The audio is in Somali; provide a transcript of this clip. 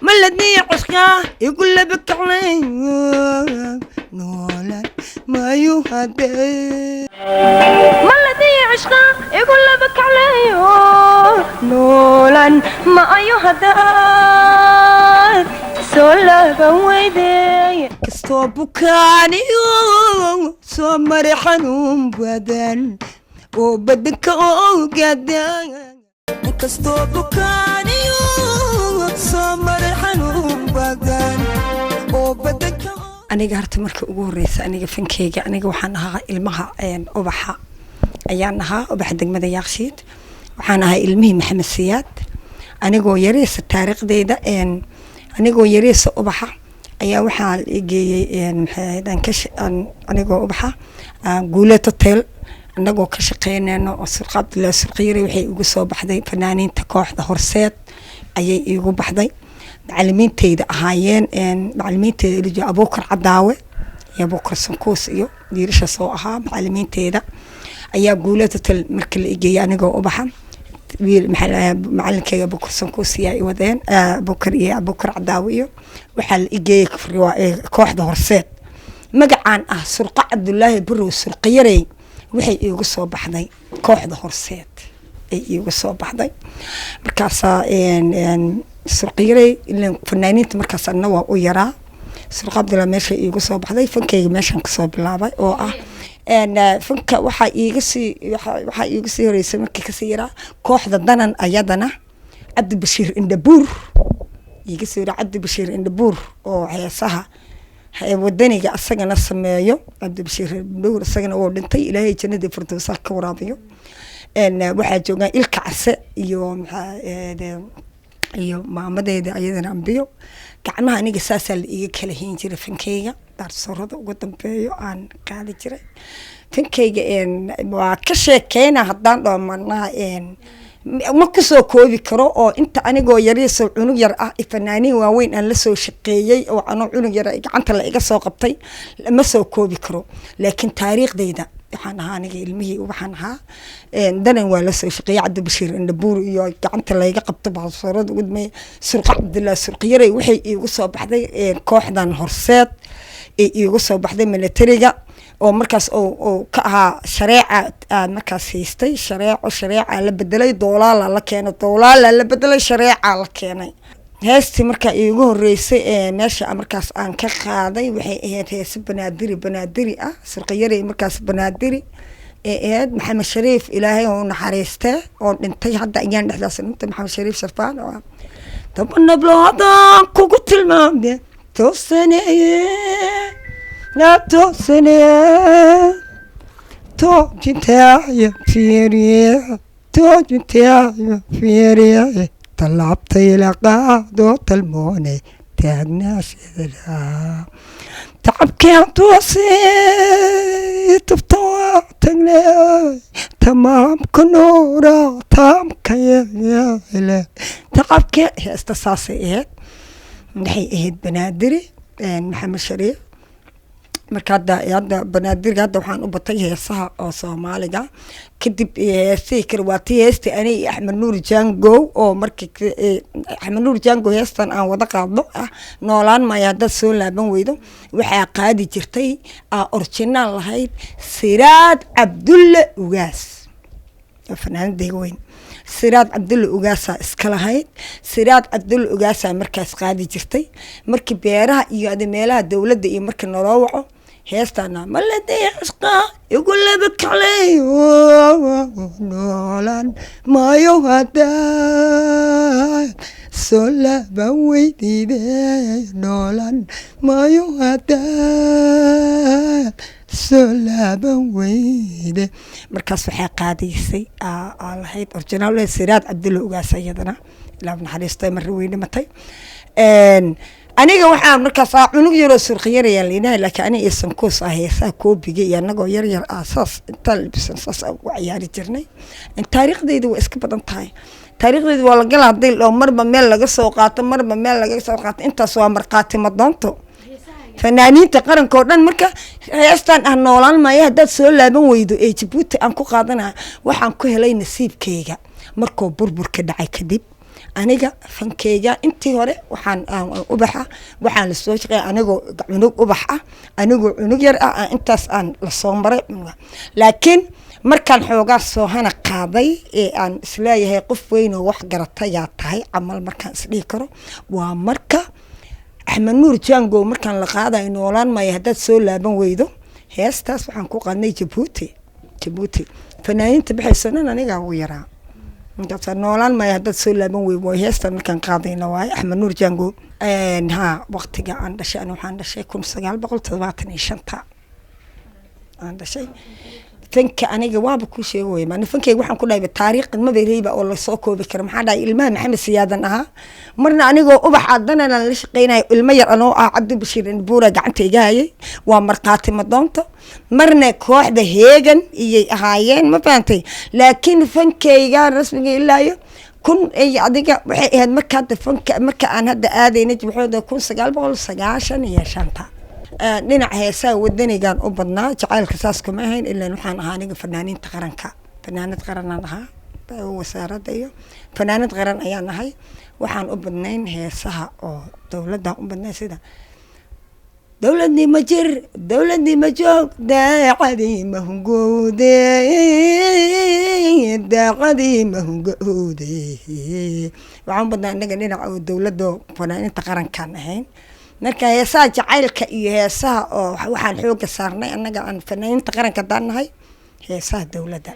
Maladii cuskaa igu laba kaclay, noolaan maayo hadee. Maladii cishqa igu laba kacleeyo, noolan ma ayo hadaad soo laaban weydeey. Kastoo bukaaniyo soo maray xanuun badan oo badanka ogaada, kastoo bukaaniyo soo maray xanuun badan oo badanka. Aniga horta marka ugu horeysa, aniga fankeyga, aniga waxaan ahaa ilmaha Ubaxa ayaan ahaa, Ubaxa degmada Yaaqshiid. Waxaan ahaa ilmihii Maxamed Siyaad. Anigoo yareysa, taariikhdeyda, anigoo yareysa Ubaxa ayaa waxaa la geeyey, maxay ahayd, aan ka anigoo Ubaxa Guuleed Hotel anagoo ka shaqeynayno oo Surqa Cabdullaahi Surqiyare waxay igu soo baxday fanaaniinta kooxda Horseed ayay iigu baxday. Macalimiinteyda ahaayeen, macalimiinteyda ilijo Abuukar Cadaawe iyo Abuukar Sankuus iyo wiilashaas oo ahaa macalimiinteyda ayaa Guuleed Hotel marka la igeeyay anigoo Ubaxa. Wiil maxaa la dhahaa, macalinkeyga Abuukar Sankuus ayaa i wadeen, Abuukar iyo Abuukar Cadaawe, iyo waxaa la igeeyey kooxda Horseed. Magacaan ah Surqa Cabdulaahi Barow Surqiyarey waxay iigu soo baxday kooxda Horseed ay iigu soo baxday. Markaasaa Surqiyarey ilan fanaaniinta markaas anna waa u yaraa. Surqa Cabdullaahi meesha iigu soo baxday, fankeyga meeshaan kasoo bilaabay oo ah fanka. Waxaa iiga sii horeysay markii kasii yaraa kooxda Danan, ayadana Cabdibashiir Indhabuur iiga sii horay. Cabdibashiir Indhabuur oo heesaha wadaniga asagana sameeyo, Cabdibashiir Indhabuur isagana wuu dhintay, Ilaahay jannadii firdowsa ka waraabiyo. Waxaa joogaan Ilka Case iyo maxaa iyo maamadeeda ayadana Ambiyo. Gacmaha aniga saasaa la iiga kala hayn jiray. Fankeyga daarsoorada ugu dambeeyo aan qaadi jiray. Fankeyga waa ka sheekeyna haddaan dhaho marnaha ma kusoo koobi karo, oo inta anigoo yariisoo cunug yar ah fanaaniin waaweyn aan lasoo shaqeeyey oo anoo cunug yar gacanta la iga soo qabtay ma soo koobi karo. Laakiin taariikhdeyda waxaan ahaa aniga ilmihii waxaan ahaa Danan waa lasoo shaqeeyey, Cabdibashiir Indhabuur iyo gacanta layga qabto baasoorada ugu dambeeya. Surqa Cabdullaahi Surqiyarey waxay iigu soo baxday kooxdan Horseed ee iigu soo baxday militariga oo markaas oo ka ahaa Shareeca markaas haystay Shareeco. Shareeca la bedelay, Doolaala la keenay, Doolaala la bedelay, Shareeca la keenay. Heestii markaa iigu horeysay ee meesha markaas aan ka qaaday waxay ahayd heese Banaadiri, Banaadiri ah, Surqiyarey markaas Banaadiri ee ahayd. Maxamed Shariif, Ilaahay oo naxariistee, oo dhintay hadda ayaan dhexdaas dhintay, Maxamed Shariif Sharfaan, oo 10 nabloodaan kugu tilmaame, toosaneye toosaneye, toojintaayo fiiriye, toojintaayo fiiriye, tallaabtay la qaado talmoone taagnaasheeda, tacabkeen toosay tubta waa tagnay, tamaamka nuura taamka yeele tacabkeen. Heesta saasay ahayd, waxay ahayd Banaadiri, Maxamed Shariif. Marka hadda Banaadiriga hadda waxaan u batay heesaha oo Soomaaliga. Kadib heesihii kale waa tii heestii ani iyo Axmed Nuur Jangow, oo markii Axmed Nuur Jangow heestan aan wada qaadno ah "Noolaan maayo haddaad soo laaban weydo". Waxaa qaadi jirtay aa original lahayd Siraad Cabdulle Ugaas oo fanaanadayga weyn. Siraad Cabdulle Ugaasaa iska lahayd. Siraad Cabdulle Ugaasaa markaas qaadi jirtay. Markii beeraha iyo adi meelaha dowladda iyo markii naloo waco heestaana "Maladii cishqa igu laba kaclay, noolaan maayo haddaad soo laaban weydiide, noolaan maayo haddaad soo laaban weyde", markaas waxaa qaadaysay aa lahayd original Siraad Cabdulle Ugaas. Iyadana Ilaah naxariisto, marri wey dhimatay. Aniga waxaa markaas cunug yaroo Surqiyarayaan liinahay, laakiin aniga iyo Sankuus ah heesaha koobiga iyo anagoo yar yar ah saas intaan libisan saas aan ugu ciyaari jirnay. Taariikhdeyda waa iska badan tahay. Taariikhdeyda waa la gala hadii la dhaho, marba meel laga soo qaato, marba meel laga soo qaato. Intaas waa markhaati madoonto fanaaniinta qaranka oo dhan. Marka heestan ah "Noolaan maayo haddaad soo laaban weydo" ee Jabuuti aan ku qaadanaya, waxaan ku helay nasiibkayga markuu burburka dhacay kadib. Aniga fankeyga intii hore waxaan ubaxa waxaan lasoo shaqeeya anigoo cunug ubax ah, anigoo cunug yar ah, intaas aan lasoo maray cunuga. Laakiin markaan xoogaa soohana qaaday ee aan isleeyahay qof weyn oo wax garatayaa tahay camal, markaan isdhihi karo waa marka Axmed Nuur Jango markaan la qaadayo "Noolaan Maayo Haddaad Soo Laaban Weydo". Heestaas waxaan ku qaadnay Jabuuti. Jabuuti fanaaniinta baxayso dhan anigaa ugu yaraa. Markaasa "Noolaan Maayo Haddaad Soo Laaban Weydo" waa heestan markaan qaadayna waaye Axmed Nuur Jango. Ha, waqtiga aan dhashay, ani waxaan dhashay 1975-ta aan dhashay. Fanka aniga waaba kuu sheega wey maani fankeyga waxaan ku dhahay taariikh maba reyba oo lasoo koobi karo. Maxaa dhahay? Ilmaha Maxamed Siyaadan ahaa. Marna anigoo ubax adanana la shaqeynayo, ilmo yar anoo ah, Cabdi Bashiir Indbuura gacanta iga hayay, waa markhaati madoonto. Marna kooxda Heegan iyay ahaayeen, ma fahantay? Laakiin fankeyga rasmiga ilaayo kun iyo adiga waxay ahayd marka hadda fanka marka aan hadda aadayna waxay 1995-ta. Dhinaca heesaha wadanigan u badnaa, jacaylka saas kuma ahayn, ilaan waxaan ahaa aniga fanaaniinta qaranka, fanaanad qaranaan ahaa, wasaaradda iyo fanaanad qaran ayaan ahay. Waxaan u badnayn heesaha oo dowladda u badnayn, sida "Dowladnimo jir, dowladnimo joog, daacadii mahungowde, daacadii mahungowde". Waxaan u badnaa inaga dhinaca oo dowladda, fanaaniinta qarankaan ahayn. Marka heesaha jacaylka iyo heesaha oo waxaan xooga saarnay annaga aan fanaaniinta qaranka haddaan nahay heesaha dowladda.